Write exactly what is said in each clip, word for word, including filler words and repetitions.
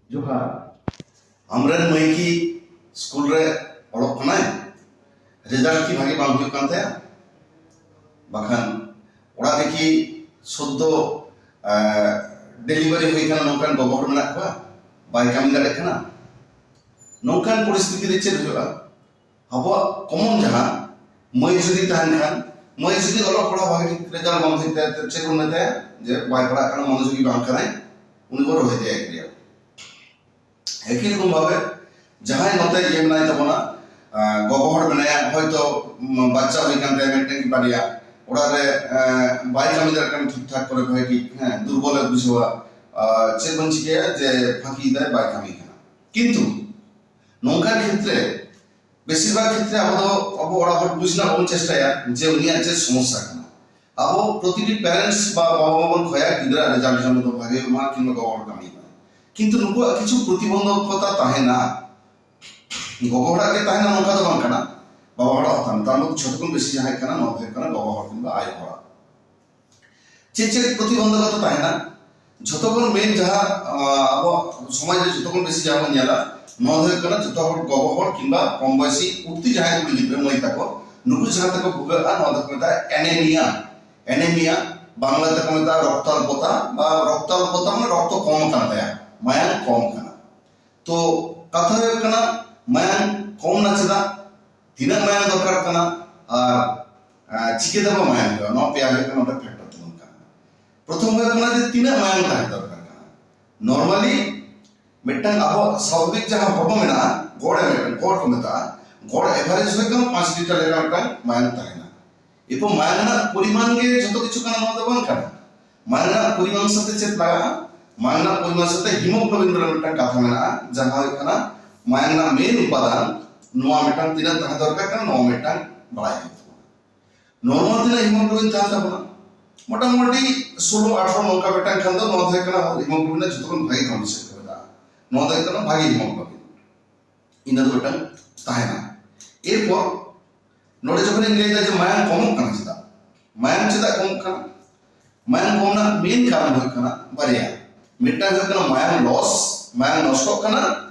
ᱡᱚᱦᱟᱨ᱾ ᱟᱢᱨᱮᱱ ᱢᱟᱹᱭ ᱠᱤ ᱥᱠᱩᱞ ᱨᱮ ᱚᱞᱚᱜ ᱠᱟᱱᱟᱭ? ᱨᱮᱡᱟᱞᱴ ᱠᱤ ᱵᱷᱟᱜᱮ ᱵᱟᱝ ᱦᱩᱭᱩᱜ ᱠᱟᱱ ᱛᱟᱭᱟ? ᱵᱟᱠᱷᱟᱱ ᱚᱲᱟᱜ ᱨᱮ ᱠᱤ ᱥᱚᱫᱽᱫᱚ ᱰᱮᱞᱤᱵᱷᱟᱨᱤ ᱦᱩᱭ ᱠᱟᱱᱟ ᱱᱚᱝᱠᱟᱱ ᱜᱚᱜᱚ ᱦᱚᱲ ᱢᱮᱱᱟᱜ ᱠᱚᱣᱟ? ᱵᱟᱭ ᱠᱟᱹᱢᱤ ᱫᱟᱲᱮᱭᱟᱜ ᱠᱟᱱᱟ᱾ ᱱᱚᱝᱠᱟᱱ ᱯᱚᱨᱤᱥᱛᱷᱤᱛᱤ ᱨᱮ ᱪᱮᱫ ᱦᱩᱭᱩᱜᱼᱟ? ᱟᱵᱚᱣᱟᱜ ᱠᱚᱢᱚᱱ ᱡᱟᱦᱟᱸ, ᱢᱟᱹᱭ ᱡᱩᱫᱤ ᱛᱟᱦᱮᱱ ᱠᱷᱟᱱ, ᱢᱟᱹᱭ ᱡᱩᱫᱤ ᱚᱞᱚᱜ ᱯᱟᱲᱦᱟᱜ ᱵᱷᱟᱜᱮ ᱴᱷᱤᱠ ᱨᱮᱡᱟᱞᱴ ᱵᱟᱝ ᱦᱩᱭᱩᱜ ᱛᱟᱭᱟ, ᱪᱮᱫ ᱵᱚᱱ ᱢᱮᱛᱟᱭᱟ? ᱡᱮ ᱵᱟᱭ ᱯᱟᱲᱦᱟᱜ ᱠᱟᱱᱟ, ᱢᱚᱱᱳᱡᱳᱜᱤ ᱵᱟᱝ ᱠᱟᱱᱟᱭ, ᱩᱱᱤ ᱵᱚᱱ ᱨᱚᱦᱚᱭ ᱛᱟᱭᱟ ᱮᱠ ᱨᱮᱭᱟᱜ᱾ ᱮᱠᱤ ᱨᱚᱠᱚᱢ ᱵᱷᱟᱵᱮ ᱡᱟᱦᱟᱸᱭ ᱱᱚᱛᱮ ᱤᱭᱟᱹ ᱢᱮᱱᱟᱭ ᱛᱟᱵᱚᱱᱟ, ᱟᱸ, ᱜᱚᱜᱚ ᱦᱚᱲ ᱢᱮᱱᱟᱭᱟ, ᱦᱚᱭᱛᱚ, ᱩᱢ, ᱵᱟᱪᱪᱟ ᱦᱩᱭ ᱠᱟᱱ ᱛᱟᱭᱟ ᱢᱤᱫᱴᱮᱱ ᱠᱤ ᱵᱟᱨᱭᱟ, ᱚᱲᱟᱜ ᱨᱮ, ᱟᱸ, ᱵᱟᱭ ᱠᱟᱹᱢᱤ ᱫᱟᱲᱮᱭᱟᱜ ᱠᱟᱱᱟ ᱴᱷᱤᱠ ᱴᱷᱟᱠ ᱠᱚᱨᱮ ᱵᱷᱟᱜᱮ ᱴᱷᱤᱠ, ᱦᱮᱸ, ᱫᱩᱨᱵᱚᱞᱮ ᱵᱩᱡᱷᱟᱹᱣᱟ᱾ ᱟᱸ, ᱪᱮᱫ ᱵᱚᱱ ᱪᱤᱠᱟᱹᱭᱟ? ᱡᱮ ᱯᱷᱟᱸᱠᱤᱭᱮᱫᱟᱭ, ᱵᱟᱭ ᱠᱟᱹᱢᱤ ᱠᱟᱱᱟ᱾ ᱠᱤᱱᱛᱩ ᱱᱚᱝᱠᱟᱱ ᱠᱷᱮᱛᱨᱮ, ᱵᱮᱥᱤᱨ ᱵᱷᱟᱜᱽ ᱠᱷᱮᱛᱨᱮ ᱟᱵᱚ ᱫᱚ ᱟᱵᱚ ᱚᱲᱟᱜ ᱦᱚᱲ ᱵᱩᱡᱽ ᱨᱮᱱᱟᱜ ᱵᱚᱱ ᱪᱮᱥᱴᱟᱭᱟ ᱡᱮ ᱩᱱᱤᱭᱟᱜ ᱪᱮᱫ ᱥᱚᱢᱚᱥᱥᱟ ᱠᱟᱱᱟ᱾ ᱟᱵᱚ ᱯᱨᱚᱛᱤᱴᱤ ᱯᱮᱨᱮᱱᱴᱥ ᱵᱟ ᱵᱟᱵᱟ ᱢᱟ ᱵᱚᱱ ᱠᱷᱚᱭᱟ ᱜᱤᱫᱽᱨᱟᱹ ᱨᱮᱡᱟᱞᱴ ᱡᱮᱱᱚ ᱫᱚ ᱵᱷᱟᱜᱮ ᱦᱩᱭᱩᱜ ᱢᱟ ᱠᱤᱝᱵᱟ ᱜᱚᱜᱚ ᱦᱚᱲ ᱠᱟᱹᱢᱤ ᱢᱟ, ᱠᱤᱱᱛᱩ ᱱᱩᱠᱩᱣᱟᱜ ᱠᱤᱪᱷᱩ ᱯᱨᱚᱛᱤᱵᱚᱱᱫᱷᱚᱠᱚᱛᱟ ᱛᱟᱦᱮᱱᱟ᱾ ᱜᱚᱜᱚ ᱦᱚᱲᱟᱜ ᱜᱮ ᱛᱟᱦᱮᱱᱟ ᱱᱚᱝᱠᱟ ᱫᱚ ᱵᱟᱝ ᱠᱟᱱᱟ, ᱵᱟᱵᱟ ᱦᱚᱲᱟᱜ ᱦᱚᱸ ᱛᱟᱦᱮᱱᱟ᱾ ᱛᱟᱨ ᱢᱚᱫᱽᱫᱷᱮ ᱡᱷᱚᱛᱚ ᱠᱷᱚᱱ ᱵᱮᱥᱤ ᱡᱟᱦᱟᱸᱭ ᱠᱟᱱᱟ ᱱᱚᱣᱟ ᱫᱚ ᱦᱩᱭᱩᱜ ᱠᱟᱱᱟ ᱜᱚᱜᱚ ᱦᱚᱲ ᱠᱤᱝᱵᱟ ᱟᱭᱳ ᱦᱚᱲᱟᱜ᱾ ᱪᱮᱫ ᱪᱮᱫ ᱯᱨᱚᱛᱤᱵᱚᱱᱫᱷᱚᱠᱚᱛᱟ ᱛᱟᱦᱮᱱᱟ? ᱡᱷᱚᱛᱚ ᱠᱷᱚᱱ ᱢᱮᱱ ᱡᱟᱦᱟᱸ, ᱟᱸ, ᱟᱵᱚ ᱥᱚᱢᱟᱡᱽ ᱨᱮ ᱡᱷᱚᱛᱚ ᱠᱷᱚᱱ ᱵᱮᱥᱤ ᱡᱟᱦᱟᱸ ᱵᱚᱱ ᱧᱮᱞᱟ, ᱱᱚᱣᱟ ᱫᱚ ᱦᱩᱭᱩᱜ ᱠᱟᱱᱟ ᱡᱷᱚᱛᱚ ᱦᱚᱲ ᱜᱚᱜᱚ ᱦᱚᱲ ᱠᱤᱝᱵᱟ ᱠᱚᱢ ᱵᱚᱭᱥᱤ ᱩᱴᱷᱛᱤ ᱡᱟᱦᱟᱸᱭ ᱠᱩᱲᱤ ᱜᱤᱫᱽᱨᱟᱹ ᱢᱟᱹᱭ ᱛᱟᱠᱚ, ᱱᱩᱠᱩ ᱡᱟᱦᱟᱸ ᱛᱮᱠᱚ ᱵᱷᱩᱜᱟᱹᱜᱼᱟ, ᱱᱚᱣᱟ ᱫᱚᱠᱚ ᱢᱮᱛᱟᱜᱼᱟ ᱮᱱᱮᱢᱤᱭᱟ᱾ ᱮᱱᱮᱢᱤᱭᱟ, ᱵᱟᱝᱞᱟ ᱛᱮᱠᱚ ᱢᱮᱛᱟᱜᱼᱟ ᱨᱚᱠᱛᱟᱞᱯᱚᱛᱟ, ᱵᱟ ᱨᱚᱠᱛᱟᱞᱯᱚᱛᱟ ᱢᱟᱱᱮ ᱨᱚᱠᱛᱚ ᱠᱚᱢ ᱟᱠᱟᱱ ᱛᱟᱭᱟ, ᱢᱟᱭᱟᱝ ᱠᱚᱢ ᱠᱟᱱᱟ᱾ ᱛᱚ ᱠᱟᱛᱷᱟ ᱦᱩᱭᱩᱜ ᱠᱟᱱᱟ, ᱢᱟᱭᱟᱝ ᱠᱚᱢ ᱱᱟ ᱪᱮᱫᱟᱜ? ᱛᱤᱱᱟᱹᱜ ᱢᱟᱭᱟᱝ ᱫᱚᱨᱠᱟᱨ ᱠᱟᱱᱟ? ᱟᱨ, ᱟᱨ ᱪᱤᱠᱟᱹᱛᱮ ᱵᱟᱝ ᱢᱟᱭᱟᱝ ᱦᱩᱭᱩᱜᱼᱟ? ᱱᱚᱣᱟ ᱯᱮᱭᱟ ᱦᱩᱭᱩᱜ ᱠᱟᱱᱟ ᱱᱚᱰᱮ ᱯᱷᱮᱠᱴᱚᱨ ᱛᱟᱵᱚᱱ ᱠᱟᱱᱟ᱾ ᱯᱨᱚᱛᱷᱚᱢ ᱦᱩᱭᱩᱜ ᱠᱟᱱᱟ ᱡᱮ ᱛᱤᱱᱟᱹᱜ ᱢᱟᱭᱟᱝ ᱛᱟᱦᱮᱸ ᱫᱚᱨᱠᱟᱨ ᱠᱟᱱᱟ᱾ ᱱᱚᱨᱢᱟᱞᱤ ᱢᱤᱫᱴᱟᱝ ᱟᱵᱚ ᱥᱟᱵᱷᱟᱵᱤᱠ ᱡᱟᱦᱟᱸ ᱦᱚᱲᱢᱚ ᱢᱮᱱᱟᱜᱼᱟ, ᱜᱚᱲ ᱮ ᱢᱮᱱᱟᱜᱼᱟ, ᱜᱚᱲ ᱮᱵᱷᱟᱨᱮᱡᱽ ᱦᱩᱭᱩᱜ ᱠᱟᱱᱟ ᱯᱟᱸᱪ ᱞᱤᱴᱟᱨ ᱞᱮᱠᱟ ᱢᱤᱫᱴᱟᱝ ᱢᱟᱭᱟᱝ ᱛᱟᱦᱮᱱᱟ᱾ ᱮᱨᱯᱚᱨ ᱢᱟᱭᱟᱝ ᱨᱮᱱᱟᱜ ᱯᱚᱨᱤᱢᱟᱱ ᱜᱮ ᱡᱷᱚᱛᱚ ᱠᱤᱪᱷᱩ ᱠᱟᱱᱟ, ᱱᱚᱣᱟ ᱫᱚ ᱵᱟᱝ ᱠᱟᱱᱟ᱾ ᱢᱟᱭᱟᱝ ᱨᱮᱱᱟᱜ ᱯᱚᱨᱤᱢᱟᱱ ᱥᱟᱛᱮ ᱪᱮᱫ ᱞᱟᱜᱟᱜᱼᱟ? ᱢᱟᱭᱟᱝ ᱨᱮᱱᱟᱜ ᱯᱚᱨᱤᱢᱟᱱ ᱥᱟᱛᱮ ᱦᱤᱢᱳᱜᱞᱳᱵᱤᱱ ᱵᱚᱞᱮ ᱢᱤᱫᱴᱟᱝ ᱠᱟᱛᱷᱟ ᱢᱮᱱᱟᱜᱼᱟ, ᱡᱟᱦᱟᱸ ᱦᱩᱭᱩᱜ ᱠᱟᱱᱟ ᱢᱟᱭᱟᱝ ᱨᱮᱱᱟᱜ ᱢᱮᱱ ᱩᱯᱟᱫᱟᱱ, ᱱᱚᱣᱟ ᱢᱤᱫᱴᱟᱝ ᱛᱤᱱᱟᱹᱜ ᱛᱟᱦᱮᱸ ᱫᱚᱨᱠᱟᱨ ᱠᱟᱱᱟ, ᱱᱚᱣᱟ ᱢᱤᱫᱴᱟᱝ ᱵᱟᱲᱟᱭ ᱦᱩᱭᱩᱜ ᱛᱟᱵᱚᱱᱟ᱾ ᱱᱚᱨᱢᱟᱞ ᱛᱤᱱᱟᱹᱜ ᱦᱤᱢᱳᱜᱞᱳᱵᱤᱱ ᱛᱟᱦᱮᱱ ᱛᱟᱵᱚᱱᱟ? ᱢᱚᱴᱟᱢᱩᱴᱤ ᱥᱳᱞᱳ ᱟᱴᱷᱨᱚ ᱱᱚᱝᱠᱟ ᱢᱤᱫᱴᱟᱝ ᱠᱷᱟᱱ ᱫᱚ ᱱᱚᱣᱟ ᱫᱚ ᱦᱩᱭᱩᱜ ᱠᱟᱱᱟ ᱦᱤᱢᱳᱜᱞᱳᱵᱤᱱ ᱨᱮᱱᱟᱜ ᱡᱷᱚᱛᱚ ᱠᱷᱚᱱ ᱵᱷᱟᱜᱮ ᱠᱚᱱᱰᱤᱥᱚᱱ ᱠᱚ ᱢᱮᱛᱟᱜᱼᱟ᱾ ᱱᱚᱣᱟ ᱫᱚ ᱦᱩᱭᱩᱜ ᱠᱟᱱᱟ ᱵᱷᱟᱜᱮ ᱦᱤᱢᱳᱜᱞᱳᱵᱤᱱ, ᱤᱱᱟᱹ ᱫᱚ ᱢᱤᱫᱴᱟᱝ ᱛᱟᱦᱮᱱᱟ᱾ ᱮᱨᱯᱚᱨ ᱱᱚᱰᱮ ᱡᱚᱠᱷᱚᱱᱤᱧ ᱞᱟᱹᱭᱫᱟ ᱡᱮ ᱢᱟᱭᱟᱝ ᱠᱚᱢᱚᱜ ᱠᱟᱱᱟ, ᱪᱮᱫᱟᱜ ᱢᱟᱭᱟᱝ ᱪᱮᱫᱟᱜ ᱠᱚᱢᱚᱜ ᱠᱟᱱᱟ? ᱢᱟᱭᱟᱝ ᱠᱚᱢ ᱨᱮᱱᱟᱜ ᱢᱮᱱ ᱠᱟᱨᱚᱱ ᱦᱩᱭᱩᱜ ᱠᱟᱱᱟ ᱵᱟᱨᱭᱟ᱾ ᱢᱤᱫᱴᱟᱝ ᱦᱩᱭᱩᱜ ᱠᱟᱱᱟ ᱢᱟᱭᱟᱝ ᱞᱚᱥ, ᱢᱟᱭᱟᱝ ᱱᱚᱥᱴᱚᱜ ᱠᱟᱱᱟ,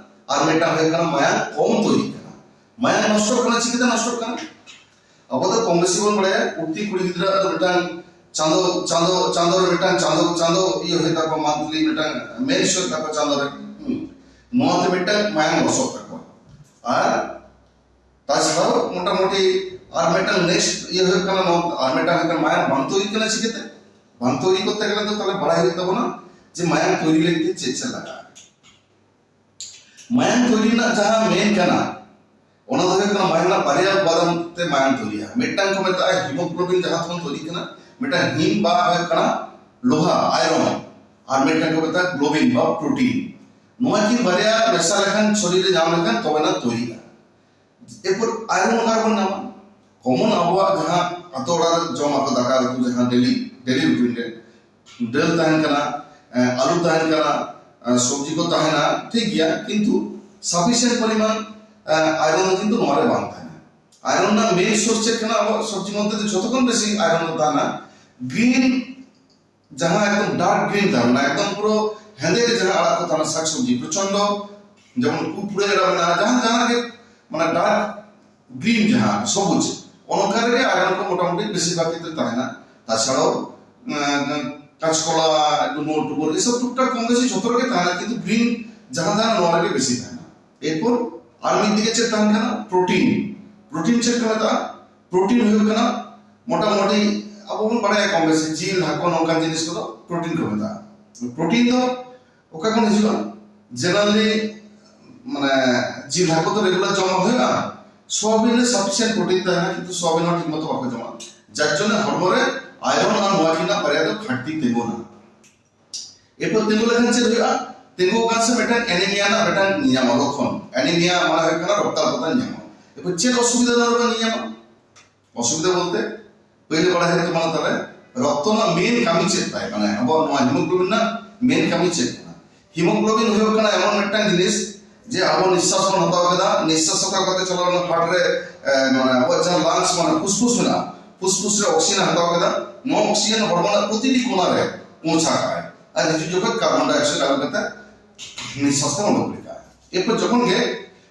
ᱟᱨ ᱢᱤᱫᱴᱟᱝ ᱦᱩᱭᱩᱜ ᱠᱟᱱᱟ ᱢᱟᱭᱟᱝ ᱠᱚᱢ ᱛᱚᱭᱨᱤᱜ ᱠᱟᱱᱟ᱾ ᱢᱟᱭᱟᱝ ᱱᱚᱥᱴᱚᱜ ᱠᱟᱱᱟ, ᱪᱤᱠᱟᱹᱛᱮ ᱱᱚᱥᱴᱚᱜ ᱠᱟᱱᱟ? ᱟᱵᱚ ᱫᱚ ᱠᱚᱢ ᱵᱮᱥᱤ ᱵᱚᱱ ᱵᱟᱲᱟᱭᱟ, ᱯᱨᱚᱛᱤ ᱠᱩᱲᱤ ᱜᱤᱫᱽᱨᱟᱹ ᱫᱚ ᱢᱤᱫᱴᱟᱝ ᱪᱟᱸᱫᱚ ᱪᱟᱸᱫᱚ ᱪᱟᱸᱫᱚ ᱨᱮ ᱢᱤᱫᱴᱟᱝ ᱪᱟᱸᱫᱚ ᱪᱟᱸᱫᱚ ᱤᱭᱟᱹ ᱦᱩᱭᱩᱜ ᱛᱟᱠᱚᱣᱟ, ᱢᱟᱱᱛᱷᱞᱤ ᱢᱤᱫᱴᱟᱝ ᱢᱮᱱᱥ ᱦᱩᱭᱩᱜ ᱛᱟᱠᱚᱣᱟ ᱪᱟᱸᱫᱚ ᱨᱮ᱾ ᱦᱩᱸ᱾ ᱱᱚᱣᱟᱛᱮ ᱢᱤᱫᱴᱟᱝ ᱢᱟᱭᱟᱝ ᱞᱚᱥᱚᱜ ᱛᱟᱠᱚᱣᱟ᱾ ᱟᱨ ᱛᱟᱪᱷᱟᱲᱟᱣ ᱢᱚᱴᱟᱢᱩᱴᱤ ᱟᱨ ᱢᱤᱫᱴᱟᱝ ᱱᱮᱠᱥᱴ ᱤᱭᱟᱹ ᱦᱩᱭᱩᱜ ᱠᱟᱱᱟ, ᱱᱚᱣᱟ ᱟᱨ ᱢᱤᱫᱴᱟᱝ ᱦᱩᱭᱩᱜ ᱠᱟᱱᱟ ᱢᱟᱭᱟᱝ ᱵᱟᱝ ᱛᱚᱭᱨᱤᱜ ᱠᱟᱱᱟ᱾ ᱪᱤᱠᱟᱹᱛᱮ ᱵᱟᱝ ᱛᱚᱭᱨᱤ ᱠᱚᱨᱛᱮ ᱜᱮᱞᱮ ᱫᱚ ᱛᱟᱦᱞᱮ ᱵᱟᱲᱟᱭ ᱦᱩᱭᱩᱜ ᱛᱟᱵᱚᱱᱟ ᱡᱮ ᱢᱟᱭᱟᱝ ᱛᱚᱭᱨᱤ ᱞᱟᱹᱜᱤᱫ ᱛᱮ ᱪᱮᱫ ᱪᱮᱫ ᱞᱟᱜᱟᱜᱼᱟ᱾ ᱢᱟᱭᱟᱝ ᱛᱚᱭᱨᱤ ᱨᱮᱱᱟᱜ ᱡᱟᱦᱟᱸ ᱢᱮᱱ ᱠᱟᱱᱟ, ᱚᱱᱟ ᱫᱚ ᱦᱩᱭᱩᱜ ᱠᱟᱱᱟ ᱢᱟᱭᱟᱝ ᱨᱮᱱᱟᱜ ᱵᱟᱨᱭᱟ ᱩᱯᱟᱫᱟᱱ ᱛᱮ ᱢᱟᱭᱟᱝ ᱛᱚᱭᱨᱤᱜᱼᱟ᱾ ᱢᱤᱫᱴᱟᱝ ᱠᱚ ᱢᱮᱛᱟᱜᱼᱟ ᱦᱤᱢᱳᱜᱞᱳᱵᱤᱱ, ᱡᱟᱦᱟᱸ ᱠᱷᱚᱱ ᱛᱚᱭᱨᱤᱜ ᱠᱟᱱᱟ, ᱢᱤᱫᱴᱟᱝ ᱦᱤᱢ ᱵᱟ ᱦᱩᱭᱩᱜ ᱠᱟᱱᱟ ᱞᱳᱦᱟ, ᱟᱭᱨᱚᱱ, ᱟᱨ ᱢᱤᱫᱴᱟᱝ ᱠᱚ ᱢᱮᱛᱟᱜᱼᱟ ᱜᱞᱳᱵᱤᱱ ᱵᱟ ᱯᱨᱳᱴᱤᱱ᱾ ᱱᱚᱣᱟ ᱠᱤᱱ ᱵᱟᱨᱭᱟ ᱢᱮᱥᱟ ᱞᱮᱠᱷᱟᱱ, ᱥᱚᱨᱤᱨ ᱨᱮ ᱧᱟᱢ ᱞᱮᱠᱷᱟᱱ ᱛᱚᱵᱮᱱᱟ ᱛᱚᱭᱨᱤᱜᱼᱟ᱾ ᱮᱨᱯᱚᱨ ᱟᱭᱨᱚᱱ ᱚᱠᱟ ᱨᱮᱵᱚᱱ ᱧᱟᱢᱟ? ᱠᱚᱢᱚᱱ ᱟᱵᱚᱣᱟᱜ ᱡᱟᱦᱟᱸ ᱟᱛᱳ ᱚᱲᱟᱜ ᱨᱮ ᱡᱚᱢ ᱟᱠᱚ ᱫᱟᱠᱟ ᱩᱛᱩ, ᱡᱟᱦᱟᱸ ᱰᱮᱞᱤ ᱰᱮᱞᱤ ᱨᱩᱴᱤᱱ ᱨᱮ ᱰᱟᱹᱞ ᱛᱟᱦᱮᱱ ᱠᱟᱱᱟ, ᱮᱸ, ᱟᱹᱞᱩ ᱛᱟᱦᱮᱱ ᱠᱟᱱᱟ, ᱮᱸ, ᱥᱚᱵᱽᱡᱤ ᱠᱚ ᱛᱟᱦᱮᱱᱟ, ᱴᱷᱤᱠ ᱜᱮᱭᱟ, ᱠᱤᱱᱛᱩ ᱥᱟᱯᱷᱤᱥᱤᱭᱮᱱᱴ ᱯᱚᱨᱤᱢᱟᱱ, ᱮᱸ, ᱟᱭᱨᱚᱱ ᱫᱚ ᱠᱤᱱᱛᱩ ᱱᱚᱣᱟ ᱨᱮ ᱵᱟᱝ ᱛᱟᱦᱮᱱᱟ᱾ ᱟᱭᱨᱚᱱ ᱨᱮᱱᱟᱜ ᱢᱮᱱ ᱥᱳᱨᱥ ᱪᱮᱫ ᱠᱟᱱᱟ? ᱟᱵᱚᱣᱟᱜ ᱥᱚᱵᱽᱡᱤ ᱢᱚᱫᱽᱫᱷᱮ ᱫᱚ ᱡᱷᱚᱛᱚ ᱠᱷᱚᱱ ᱵᱮᱥᱤ ᱟᱭᱨᱚᱱ ᱫᱚ ᱛᱟᱦᱮᱱᱟ ᱜᱨᱤᱱ, ᱡᱟᱦᱟᱸ ᱮᱠᱫᱚᱢ ᱰᱟᱨᱠ ᱜᱨᱤᱱ ᱛᱟᱦᱮᱱᱟ, ᱮᱠᱫᱚᱢ ᱯᱩᱨᱟᱹ ᱦᱮᱸᱫᱮ ᱜᱮ ᱡᱟᱦᱟᱸ ᱟᱲᱟᱜ ᱠᱚ ᱛᱟᱦᱮᱱᱟ, ᱥᱟᱠ ᱥᱚᱵᱽᱡᱤ, ᱯᱨᱚᱪᱚᱱᱰᱚ, ᱡᱮᱢᱚᱱ ᱠᱩ ᱯᱩᱨᱟᱹᱭ ᱟᱲᱟᱜ ᱢᱮᱱᱟᱜᱼᱟ, ᱡᱟᱦᱟᱸ ᱡᱟᱦᱟᱸ ᱜᱮ, ᱢᱟᱱᱮ ᱰᱟᱨᱠ ᱜᱨᱤᱱ, ᱡᱟᱦᱟᱸ ᱥᱚᱵᱩᱡ, ᱚᱱᱠᱟ ᱨᱮᱜᱮ ᱟᱭᱨᱚᱱ ᱠᱚ ᱢᱚᱴᱟᱢᱩᱴᱤ ᱵᱮᱥᱤᱨ ᱵᱷᱟᱜᱽ ᱠᱷᱮᱛᱨᱮ ᱛᱟᱦᱮᱱᱟ᱾ ᱛᱟᱪᱷᱟᱲᱟᱣ, ᱮᱸ, ᱠᱟᱪᱠᱚᱞᱟ, ᱰᱩᱢᱩᱨ ᱴᱩᱢᱩᱨ, ᱮᱥᱚᱵ ᱴᱩᱠ ᱴᱟᱠ ᱠᱚᱢ ᱵᱮᱥᱤ ᱡᱷᱚᱛᱚ ᱨᱮᱜᱮ ᱛᱟᱦᱮᱱᱟ, ᱠᱤᱱᱛᱩ ᱜᱨᱤᱱ ᱡᱟᱦᱟᱸ ᱛᱟᱦᱮᱱᱟ, ᱱᱚᱣᱟ ᱨᱮᱜᱮ ᱵᱮᱥᱤ ᱛᱟᱦᱮᱱᱟ᱾ ᱮᱨᱯᱚᱨ ᱟᱨ ᱢᱤᱫ ᱫᱤᱠᱮ ᱪᱮᱫ ᱛᱟᱦᱮᱱ ᱠᱟᱱᱟ? ᱯᱨᱳᱴᱤᱱ᱾ ᱯᱨᱳᱴᱤᱱ ᱪᱮᱫ ᱠᱚ ᱢᱮᱛᱟᱜᱼᱟ? ᱯᱨᱳᱴᱤᱱ ᱦᱩᱭᱩᱜ ᱠᱟᱱᱟ ᱢᱚᱴᱟᱢᱩᱴᱤ ᱟᱵᱚ ᱵᱚᱱ ᱵᱟᱲᱟᱭᱟ ᱠᱚᱢ ᱵᱮᱥᱤ ᱡᱤᱞ, ᱦᱟᱹᱠᱩ, ᱱᱚᱝᱠᱟᱱ ᱡᱤᱱᱤᱥ ᱠᱚᱫᱚ ᱯᱨᱳᱴᱤᱱ ᱠᱚ ᱢᱮᱛᱟᱜᱼᱟ᱾ ᱯᱨᱳᱴᱤᱱ ᱫᱚ ᱚᱠᱟ ᱠᱷᱚᱱ ᱦᱤᱡᱩᱜᱼᱟ? ᱡᱮᱱᱟᱨᱟᱞᱤ, ᱢᱟᱱᱮ, ᱡᱤᱞ ᱦᱟᱹᱠᱩ ᱫᱚ ᱨᱮᱜᱩᱞᱟᱨ ᱡᱚᱢ ᱦᱩᱭᱩᱜᱼᱟ᱾ ᱥᱳᱭᱟᱵᱤᱱ ᱨᱮ ᱥᱟᱯᱷᱤᱥᱤᱭᱮᱱᱴ ᱯᱨᱳᱴᱤᱱ ᱛᱟᱦᱮᱱᱟ, ᱠᱤᱱᱛᱩ ᱥᱳᱭᱟᱵᱤᱱ ᱦᱚᱸ ᱴᱷᱤᱠ ᱢᱚᱛᱚ ᱵᱟᱠᱚ ᱡᱚᱢᱟ, ᱡᱟᱨ ᱡᱚᱱᱱᱚ ᱦᱚᱲᱢᱚ ᱨᱮ ᱟᱭᱨᱚᱱ ᱟᱨ ᱱᱚᱣᱟ ᱠᱤᱱ ᱨᱮᱱᱟᱜ ᱵᱟᱨᱭᱟ ᱫᱚ ᱜᱷᱟᱴᱛᱤ ᱛᱤᱸᱜᱩᱱᱟ᱾ ᱮᱨᱯᱚᱨ ᱛᱤᱸᱜᱩ ᱞᱮᱠᱷᱟᱱ ᱪᱮᱫ ᱦᱩᱭᱩᱜᱼᱟ? ᱛᱤᱸᱜᱩ ᱟᱠᱟᱱ ᱥᱮ ᱢᱤᱫᱴᱟᱝ ᱮᱱᱤᱢᱤᱭᱟ ᱨᱮᱱᱟᱜ ᱢᱤᱫᱴᱟᱝ ᱧᱟᱢᱟ ᱞᱚᱠᱠᱷᱚᱱ᱾ ᱮᱱᱤᱢᱤᱭᱟ ᱢᱟᱱᱮ ᱦᱩᱭᱩᱜ ᱠᱟᱱᱟ ᱨᱚᱠᱛᱟᱞᱯᱚᱛᱟ ᱧᱟᱢᱟ᱾ ᱮᱨᱯᱚᱨ ᱪᱮᱫ ᱚᱥᱩᱵᱤᱫᱷᱟ ᱱᱚᱣᱟ ᱨᱮᱵᱚᱱ ᱧᱮᱧᱟᱢᱟ? ᱚᱥᱩᱵᱤᱫᱷᱟ ᱵᱚᱞᱛᱮ ᱯᱳᱭᱞᱳ ᱵᱟᱲᱟᱭ ᱦᱩᱭᱩᱜ ᱛᱟᱵᱚᱱᱟ ᱛᱟᱦᱞᱮ ᱨᱚᱠᱛᱚ ᱨᱮᱱᱟᱜ ᱢᱮᱱ ᱠᱟᱹᱢᱤ ᱪᱮᱫ ᱛᱟᱭ, ᱢᱟᱱᱮ ᱟᱵᱚᱣᱟᱜ ᱱᱚᱣᱟ ᱦᱤᱢᱳᱜᱞᱳᱵᱤᱱ ᱨᱮᱱᱟᱜ ᱢᱮᱱ ᱠᱟᱹᱢᱤ ᱪᱮᱫ ᱠᱟᱱᱟ? ᱦᱤᱢᱳᱜᱞᱳᱵᱤᱱ ᱦᱩᱭᱩᱜ ᱠᱟᱱᱟ ᱮᱢᱚᱱ ᱢᱤᱫᱴᱟᱝ ᱡᱤᱱᱤᱥ, ᱡᱮ ᱟᱵᱚ ᱱᱤᱥᱥᱟᱥ ᱵᱚᱱ ᱦᱟᱛᱟᱣ ᱠᱮᱫᱟ, ᱱᱤᱥᱥᱟᱥ ᱦᱟᱛᱟᱣ ᱠᱟᱛᱮ ᱪᱟᱞᱟᱣ ᱮᱱᱟ ᱦᱟᱨᱴ ᱨᱮ, ᱮ, ᱢᱟᱱᱮ ᱟᱵᱚᱣᱟᱜ ᱡᱟᱦᱟᱸ ᱞᱟᱝᱥ, ᱢᱟᱱᱮ ᱯᱷᱩᱥᱯᱷᱩᱥ ᱢᱮᱱᱟᱜᱼᱟ, ᱯᱷᱩᱥᱯᱷᱩᱥ ᱨᱮ ᱚᱠᱥᱤᱡᱮᱱ ᱦᱟᱛᱟᱣ ᱠᱮᱫᱟ, ᱱᱚᱣᱟ ᱚᱠᱥᱤᱡᱮᱱ ᱦᱚᱲᱢᱚ ᱨᱮᱱᱟᱜ ᱯᱨᱚᱛᱤᱴᱤ ᱠᱚᱱᱟ ᱨᱮ ᱯᱳᱸᱪᱷᱟ ᱠᱟᱜᱼᱟᱭ᱾ ᱟᱨ ᱦᱤᱡᱩᱜ ᱡᱚᱠᱷᱚᱱ ᱠᱟᱨᱵᱚᱱ ᱰᱟᱭᱚᱠᱥᱟᱭᱤᱰ ᱟᱹᱜᱩ ᱠᱟᱛᱮ ᱱᱤᱥᱥᱟᱥ ᱛᱮ ᱩᱰᱩᱠ ᱞᱮᱠᱟ᱾ ᱮᱨᱯᱚᱨ ᱡᱚᱠᱷᱚᱱ ᱜᱮ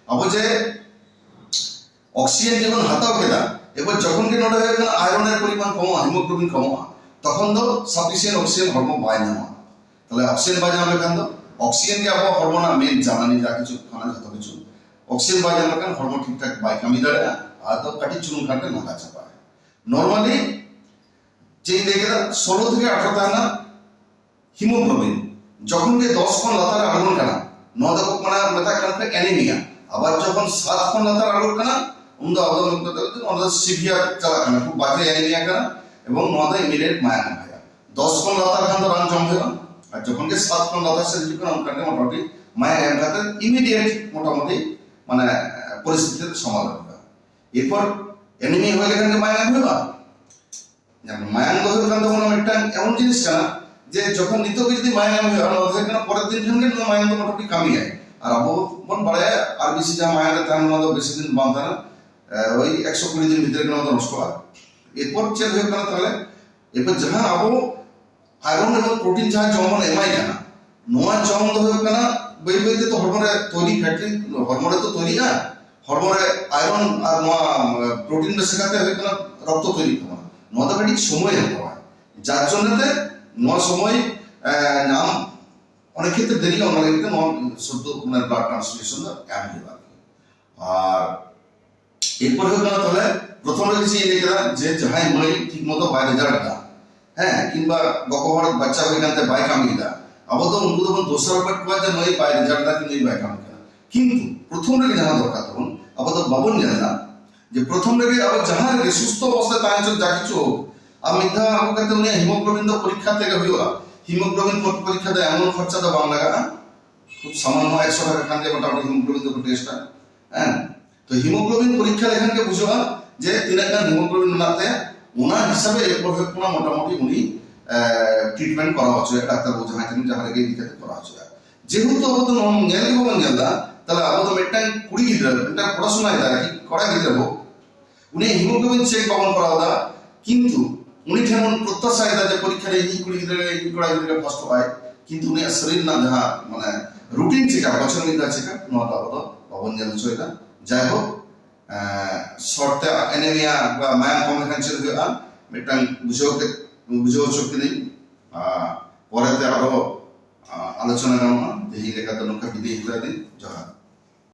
ᱟᱵᱚ ᱡᱮ ᱚᱠᱥᱤᱡᱮᱱ ᱡᱮᱵᱚᱱ ᱦᱟᱛᱟᱣ ᱠᱮᱫᱟ, ᱮᱨᱯᱚᱨ ᱡᱚᱠᱷᱚᱱ ᱜᱮ ᱱᱚᱰᱮ ᱦᱩᱭᱩᱜ ᱠᱟᱱᱟ ᱟᱭᱨᱚᱱᱮᱨ ᱯᱚᱨᱤᱢᱟᱱ ᱠᱚᱢᱚᱜᱼᱟ, ᱦᱤᱢᱳᱜᱞᱳᱵᱤᱱ ᱠᱚᱢᱚᱜᱼᱟ, ᱛᱚᱠᱷᱚᱱ ᱫᱚ ᱥᱟᱯᱷᱤᱥᱤᱭᱮᱱᱴ ᱚᱠᱥᱤᱡᱮᱱ ᱦᱚᱲᱢᱚ ᱵᱟᱭ ᱧᱟᱢᱟ᱾ ᱛᱟᱦᱞᱮ ᱚᱠᱥᱤᱡᱮᱱ ᱵᱟᱭ ᱧᱟᱢ ᱞᱮᱠᱷᱟᱱ ᱫᱚ, ᱚᱠᱥᱤᱡᱮᱱ ᱜᱮ ᱟᱵᱚᱣᱟᱜ ᱦᱚᱲᱢᱚ ᱨᱮᱱᱟᱜ ᱢᱮᱱ ᱡᱟᱱᱟᱱᱤ ᱡᱟ ᱠᱤᱪᱷᱩ ᱠᱟᱱᱟ, ᱡᱷᱚᱛᱚ ᱠᱤᱪᱷᱩ, ᱚᱠᱥᱤᱡᱮᱱ ᱵᱟᱭ ᱧᱟᱢ ᱞᱮᱠᱷᱟᱱ ᱦᱚᱲᱢᱚ ᱴᱷᱤᱠ ᱴᱷᱟᱠ ᱵᱟᱭ ᱠᱟᱹᱢᱤ ᱫᱟᱲᱮᱭᱟᱜᱼᱟ, ᱟᱫᱚ ᱠᱟᱹᱴᱤᱡ ᱪᱩᱞᱩᱝ ᱠᱷᱟᱱ ᱜᱮ ᱞᱟᱸᱜᱟ ᱪᱟᱵᱟᱜᱼᱟ᱾ ᱱᱚᱨᱢᱟᱞᱤ ᱪᱮᱫ ᱤᱧ ᱞᱟᱹᱭ ᱠᱮᱫᱟ, ᱥᱳᱞᱳ ᱛᱷᱮᱠᱮ ᱟᱴᱷᱨᱚ ᱛᱟᱦᱮᱱᱟ ᱦᱤᱢᱳᱜᱞᱳᱵᱤᱱ, ᱡᱚᱠᱷᱚᱱ ᱜᱮ ᱫᱚᱥ ᱠᱷᱚᱱ ᱞᱟᱛᱟᱨ ᱨᱮ ᱟᱬᱜᱚᱱ ᱠᱟᱱᱟ, ᱱᱚᱣᱟ ᱫᱚ ᱢᱟᱱᱮ ᱢᱮᱛᱟᱜ ᱠᱟᱱᱟ ᱯᱮ ᱮᱱᱤᱢᱤᱭᱟ᱾ ᱟᱵᱟᱨ ᱡᱚᱠᱷᱚᱱ ᱥᱟᱛ ᱠᱷᱚᱱ ᱞᱟᱛᱟᱨ ᱟᱬᱜᱚᱱ ᱠᱟᱱᱟ, ᱩᱱ ᱫᱚ ᱟᱵᱚ ᱫᱚ ᱢᱮᱛᱟᱜ ᱠᱟᱱᱟ ᱚᱱᱟ ᱫᱚ ᱥᱤᱵᱷᱤᱭᱟᱨ ᱪᱟᱞᱟᱜ ᱠᱟᱱᱟ, ᱠᱷᱩᱵ ᱵᱟᱡᱮ ᱮᱱᱤᱢᱤᱭᱟ ᱠᱟᱱᱟ, ᱮᱵᱚᱝ ᱱᱚᱣᱟ ᱫᱚ ᱤᱢᱤᱰᱤᱭᱮᱴ ᱢᱟᱭᱟᱢ ᱮᱢ ᱦᱩᱭᱩᱜᱼᱟ᱾ ᱫᱚᱥ ᱠᱷᱚᱱ ᱞᱟᱛᱟᱨ ᱠᱷᱟᱱ ᱫᱚ ᱨᱟᱱ ᱡᱚᱢ ᱦᱩᱭᱩᱜᱼᱟ, ᱟᱨ ᱡᱚᱠᱷᱚᱱ ᱜᱮ ᱥᱟᱛ ᱠᱷᱚᱱ ᱞᱟᱛᱟᱨ ᱥᱮᱫ ᱦᱤᱡᱩᱜ ᱠᱟᱱᱟ, ᱩᱱᱠᱷᱟᱱ ᱜᱮ ᱢᱚᱴᱟᱢᱩᱴᱤ ᱢᱟᱭᱟᱢ ᱮᱢ ᱠᱟᱛᱮ ᱤᱢᱤᱰᱤᱭᱮᱴ ᱢᱚᱴᱟᱢᱩᱴᱤ ᱢᱟᱱᱮ ᱯᱚᱨᱤᱥᱛᱷᱤᱛᱤ ᱥᱟᱢᱟᱞ ᱦᱩᱭᱩᱜᱼᱟ᱾ ᱮᱨᱯᱚᱨ ᱮᱱᱤᱢᱤᱭᱟ ᱦᱩᱭ ᱞᱮᱠᱷᱟᱱ ᱜᱮ ᱢᱟᱭᱟᱢ ᱮᱢ ᱦᱩᱭᱩᱜᱼᱟ᱾ ᱧᱮᱞ ᱢᱮ, ᱢᱟᱭᱟᱝ ᱫᱚ ᱦᱩᱭᱩᱜ ᱠᱟᱱ ᱛᱟᱵᱚᱱᱟ ᱢᱤᱫᱴᱟᱝ ᱮᱢᱚᱱ ᱡᱤᱱᱤᱥ ᱠᱟᱱᱟ ᱡᱮ ᱡᱚᱠᱷᱚᱱ ᱱᱤᱛᱚᱜ ᱜᱮ ᱡᱩᱫᱤ ᱢᱟᱭᱟᱝ ᱮᱢ ᱦᱩᱭᱩᱜᱼᱟ, ᱱᱚᱣᱟ ᱫᱚ ᱦᱩᱭᱩᱜ ᱠᱟᱱᱟ ᱯᱚᱨᱮᱨ ᱫᱤᱱ ᱠᱷᱟᱱ ᱜᱮ ᱱᱚᱣᱟ ᱢᱟᱭᱟᱝ ᱫᱚ ᱢᱚᱴᱟᱢᱩᱴᱤ ᱠᱟᱹᱢᱤᱭᱟᱭ᱾ ᱟᱨ ᱟᱵᱚ ᱵᱚᱱ ᱵᱟᱲᱟᱭᱟ ᱟᱨᱵᱤᱥᱤ ᱡᱟᱦᱟᱸ ᱢᱟᱭᱟᱝ ᱨᱮ ᱛᱟᱦᱮᱱᱟ, ᱱᱚᱣᱟ ᱫᱚ ᱵᱮᱥᱤ ᱫᱤᱱ ᱵᱟᱝ ᱛᱟᱦᱮᱱᱟ, ᱮ, ᱳᱭ ᱮᱠᱥᱚ ᱠᱩᱲᱤ ᱫᱤᱱ ᱵᱷᱤᱛᱨᱤ ᱨᱮ ᱱᱚᱣᱟ ᱫᱚ ᱱᱚᱥᱴᱚᱜᱼᱟ᱾ ᱮᱨᱯᱚᱨ ᱪᱮᱫ ᱦᱩᱭᱩᱜ ᱠᱟᱱᱟ ᱛᱟᱦᱚᱞᱮ? ᱮᱨᱯᱚᱨ ᱡᱟᱦᱟᱸ ᱟᱵᱚ ᱟᱭᱨᱚᱱ ᱮᱵᱚᱝ ᱯᱨᱳᱴᱤᱱ ᱡᱟᱦᱟᱸ ᱡᱚᱢ ᱵᱚᱱ ᱮᱢᱟᱭ ᱠᱟᱱᱟ, ᱱᱚᱣᱟ ᱡᱚᱢ ᱫᱚ ᱦᱩᱭᱩᱜ ᱠᱟᱱᱟ ᱵᱟᱹᱭ ᱵᱟᱹᱭ ᱛᱮ ᱛᱚ ᱦᱚᱲᱢᱚ ᱨᱮ ᱛᱚᱭᱨᱤ ᱯᱷᱮᱴ, ᱦᱚᱲᱢᱚ ᱨᱮ ᱛᱚ ᱛᱚᱭᱨᱤᱜᱼᱟ, ᱦᱚᱲᱢᱚ ᱨᱮ ᱟᱭᱨᱚᱱ ᱟᱨ ᱱᱚᱣᱟ ᱯᱨᱳᱴᱤᱱ ᱢᱮᱥᱟ ᱠᱟᱛᱮ ᱦᱩᱭᱩᱜ ᱠᱟᱱᱟ ᱨᱚᱠᱛᱚ ᱛᱚᱭᱨᱤᱜ ᱛᱟᱵᱚᱱᱟ᱾ ᱱᱚᱣᱟ ᱫᱚ ᱠᱟᱹᱴᱤᱡ ᱥᱚᱢᱚᱭ ᱦᱟᱛᱟᱣᱟ, ᱡᱟᱨ ᱡᱚᱱᱱᱚ ᱛᱮ ᱱᱚᱣᱟ ᱥᱚᱢᱚᱭ, ᱮ, ᱧᱟᱢ ᱚᱱᱮᱠ ᱠᱷᱮᱛᱨᱮ ᱫᱮᱨᱤᱜᱼᱟ, ᱚᱱᱟ ᱞᱟᱹᱜᱤᱫ ᱛᱮ ᱱᱚᱣᱟ ᱥᱚᱫᱽᱫᱷᱚ ᱢᱟᱱᱮ ᱵᱞᱟᱰ ᱴᱨᱟᱱᱥᱯᱷᱤᱭᱩᱡᱚᱱ ᱫᱚ ᱮᱢ ᱦᱩᱭᱩᱜᱼᱟ᱾ ᱟᱨ ᱮᱨᱯᱚᱨ ᱦᱩᱭᱩᱜ ᱠᱟᱱᱟ ᱛᱟᱦᱚᱞᱮ ᱯᱨᱚᱛᱷᱚᱢ ᱨᱮ ᱪᱮᱫ ᱤᱧ ᱞᱟᱹᱭ ᱠᱮᱫᱟ ᱡᱮ ᱡᱟᱦᱟᱸᱭ ᱢᱟᱹᱭ ᱴᱷᱤᱠ ᱢᱚᱛᱚ ᱵᱟᱭ ᱨᱮᱡᱟᱞᱴ ᱮᱫᱟ, ᱦᱮᱸ, ᱠᱤᱝᱵᱟ ᱜᱚᱜᱚ ᱦᱚᱲ ᱵᱟᱪᱪᱟ ᱦᱩᱭ ᱠᱟᱱᱛᱮ ᱵᱟᱭ ᱠᱟᱹᱢᱤᱭᱮᱫᱟ, ᱟᱵᱚ ᱫᱚ ᱩᱱᱠᱩ ᱫᱚᱵᱚᱱ ᱫᱳᱥᱟᱨᱚᱯ ᱮᱫ ᱠᱚᱣᱟ ᱡᱮ ᱱᱩᱭ ᱵᱟᱭ ᱨᱮᱡᱟᱞᱴ ᱮᱫᱟ ᱠᱤ ᱱᱩᱭ ᱵᱟᱭ ᱠᱟᱹᱢᱤ ᱠᱟᱱᱟ᱾ ᱠᱤᱱᱛᱩ ᱯᱨᱚᱛᱷᱚᱢ ᱨᱮᱜᱮ ᱡᱟᱦᱟᱸ ᱫᱚᱨᱠᱟᱨ ᱛᱟᱵᱚᱱ, ᱟᱵᱚ ᱫᱚ ᱵᱟᱵᱚᱱ ᱧᱮᱞ ᱮᱫᱟ ᱡᱮ ᱯᱨᱚᱛᱷᱚᱢ ᱨᱮᱜᱮ ᱟᱵᱚ ᱡᱟᱦᱟᱸ ᱨᱮᱜᱮ ᱥᱩᱥᱛᱷᱚ ᱚᱵᱚᱥᱛᱷᱟ ᱛᱟᱦᱮᱸ ᱦᱚᱪᱚ, ᱡᱟ ᱠᱤᱪᱷᱩ ᱦᱳᱠ, ᱟᱨ ᱢᱤᱫ ᱫᱷᱟᱣ ᱟᱹᱜᱩ ᱠᱟᱛᱮ ᱩᱱᱤᱭᱟᱜ ᱦᱤᱢᱳᱜᱞᱳᱵᱤᱱ ᱫᱚ ᱯᱚᱨᱤᱠᱠᱷᱟ ᱛᱮᱜᱮ ᱦᱩᱭᱩᱜᱼᱟ᱾ ᱦᱤᱢᱳᱜᱞᱳᱵᱤᱱ ᱯᱚᱨᱤᱠᱠᱷᱟ ᱫᱚ ᱮᱢᱚᱱ ᱠᱷᱚᱨᱪᱟ ᱫᱚ ᱵᱟᱝ ᱞᱟᱜᱟᱜᱼᱟ, ᱠᱷᱩᱵ ᱥᱟᱢᱟᱱᱱᱚ ᱮᱠᱥᱚ ᱴᱟᱠᱟ ᱠᱷᱟᱱ ᱜᱮ ᱢᱚᱴᱟᱢᱩᱴᱤ ᱦᱤᱢᱳᱜᱞᱳᱵᱤᱱ ᱫᱚᱠᱚ ᱴᱮᱥᱴᱟ᱾ ᱦᱮᱸ, ᱛᱚ ᱦᱤᱢᱳᱜᱞᱳᱵᱤᱱ ᱯᱚᱨᱤᱠᱠᱷᱟ ᱞᱮᱠᱷᱟᱱ ᱜᱮ ᱵᱩᱡᱷᱟᱹᱜᱼᱟ ᱡᱮ ᱛᱤᱱᱟᱹᱜ ᱜᱟᱱ ᱦᱤᱢᱳᱜᱞᱳᱵᱤᱱ ᱢᱮᱱᱟᱜ ᱛᱟᱭᱟ, ᱚᱱᱟ ᱦᱤᱥᱟᱵᱮ ᱮᱨᱯᱚᱨ ᱦᱩᱭᱩᱜ ᱠᱟᱱᱟ ᱢᱚᱴᱟᱢᱩᱴᱤ ᱩᱱᱤ ᱴᱨᱤᱴᱢᱮᱱᱴ ᱠᱚᱨᱟᱣ ᱦᱚᱪᱚᱭᱟ ᱰᱟᱠᱛᱟᱨ ᱵᱟᱹᱵᱩ ᱡᱟᱦᱟᱸᱭ ᱴᱷᱮᱱ ᱡᱟᱦᱟᱸ ᱨᱮᱜᱮ ᱤᱫᱤ ᱠᱟᱛᱮ ᱠᱚᱨᱟᱣ ᱦᱚᱪᱚᱭᱟ᱾ ᱡᱮᱦᱮᱛᱩ ᱟᱵᱚ ᱫᱚ ᱱᱚᱣᱟ ᱧᱮᱞ ᱜᱮ ᱵᱟᱵᱚᱱ ᱧᱮᱞ ᱮᱫᱟ, ᱛᱟᱦᱞᱮ ᱟᱵᱚ ᱫᱚ ᱢᱤᱫᱴᱟᱝ ᱠᱩᱲᱤ ᱜᱤᱫᱽᱨᱟᱹ, ᱢᱤᱫᱴᱟᱝ ᱯᱚᱲᱟᱥᱩᱱᱟ ᱮᱫᱟᱭ ᱠᱚᱲᱟ ᱜᱤᱫᱽᱨᱟᱹ ᱦᱳᱠ, ᱩᱱᱤ ᱦᱤᱢᱳᱜᱞᱳᱵᱤᱱ ᱪᱮᱠ ᱵᱟᱵᱚᱱ ᱠᱚᱨᱟᱣ ᱮᱫᱟ, ᱠᱤᱱᱛᱩ ᱩᱱᱤ ᱴᱷᱮᱱ ᱵᱚᱱ ᱯᱨᱚᱛᱛᱟᱥᱟᱭᱮᱫᱟ ᱡᱮ ᱯᱚᱨᱤᱠᱠᱷᱟ ᱨᱮ ᱤᱧᱤᱡ ᱠᱩᱲᱤ ᱜᱤᱫᱽᱨᱟᱹ, ᱤᱧᱤᱡ ᱠᱚᱲᱟ ᱜᱤᱫᱽᱨᱟᱹ ᱜᱮ ᱯᱷᱟᱥᱴᱚᱜ ᱟᱭ, ᱠᱤᱱᱛᱩ ᱩᱱᱤᱭᱟᱜ ᱥᱟᱹᱨᱤ ᱨᱮᱱᱟᱜ ᱡᱟᱦᱟᱸ ᱢᱟᱱᱮ ᱨᱩᱴᱤᱱ ᱪᱮᱠᱟᱯ, ᱵᱚᱪᱷᱚᱨ ᱢᱤᱫ ᱫᱷᱟᱣ ᱪᱮᱠᱟᱯ, ᱱᱚᱣᱟ ᱫᱚ ᱟᱵᱚ ᱫᱚ ᱵᱟᱵᱚᱱ ᱧᱮᱞ ᱦᱚᱪᱚᱭᱮᱫᱟ᱾ ᱡᱟᱭᱦᱳᱠ, ᱥᱚᱨᱴ ᱛᱮ ᱮᱱᱮᱢᱤᱭᱟ ᱵᱟ ᱢᱟᱭᱟᱢ ᱠᱚᱢ ᱞᱮᱠᱷᱟᱱ ᱪᱮᱫ ᱦᱩᱭᱩᱜᱼᱟ, ᱢᱤᱫᱴᱟᱝ ᱵᱩᱡᱷᱟᱹᱣ ᱠᱮᱫ, ᱵᱩᱡᱷᱟᱹᱣ ᱦᱚᱪᱚ ᱠᱤᱫᱟᱹᱧ᱾ ᱟᱨ ᱯᱚᱨᱮᱛᱮ ᱟᱨᱚ ᱟᱞᱳᱪᱚᱱᱟ ᱜᱟᱱᱚᱜᱼᱟ᱾ ᱛᱮᱦᱮᱧ ᱞᱮᱠᱟ ᱫᱚ ᱱᱚᱝᱠᱟ ᱵᱤᱫᱟᱹᱭ ᱦᱟᱛᱟᱣ ᱫᱟᱹᱧ᱾ ᱡᱚᱦᱟᱨ᱾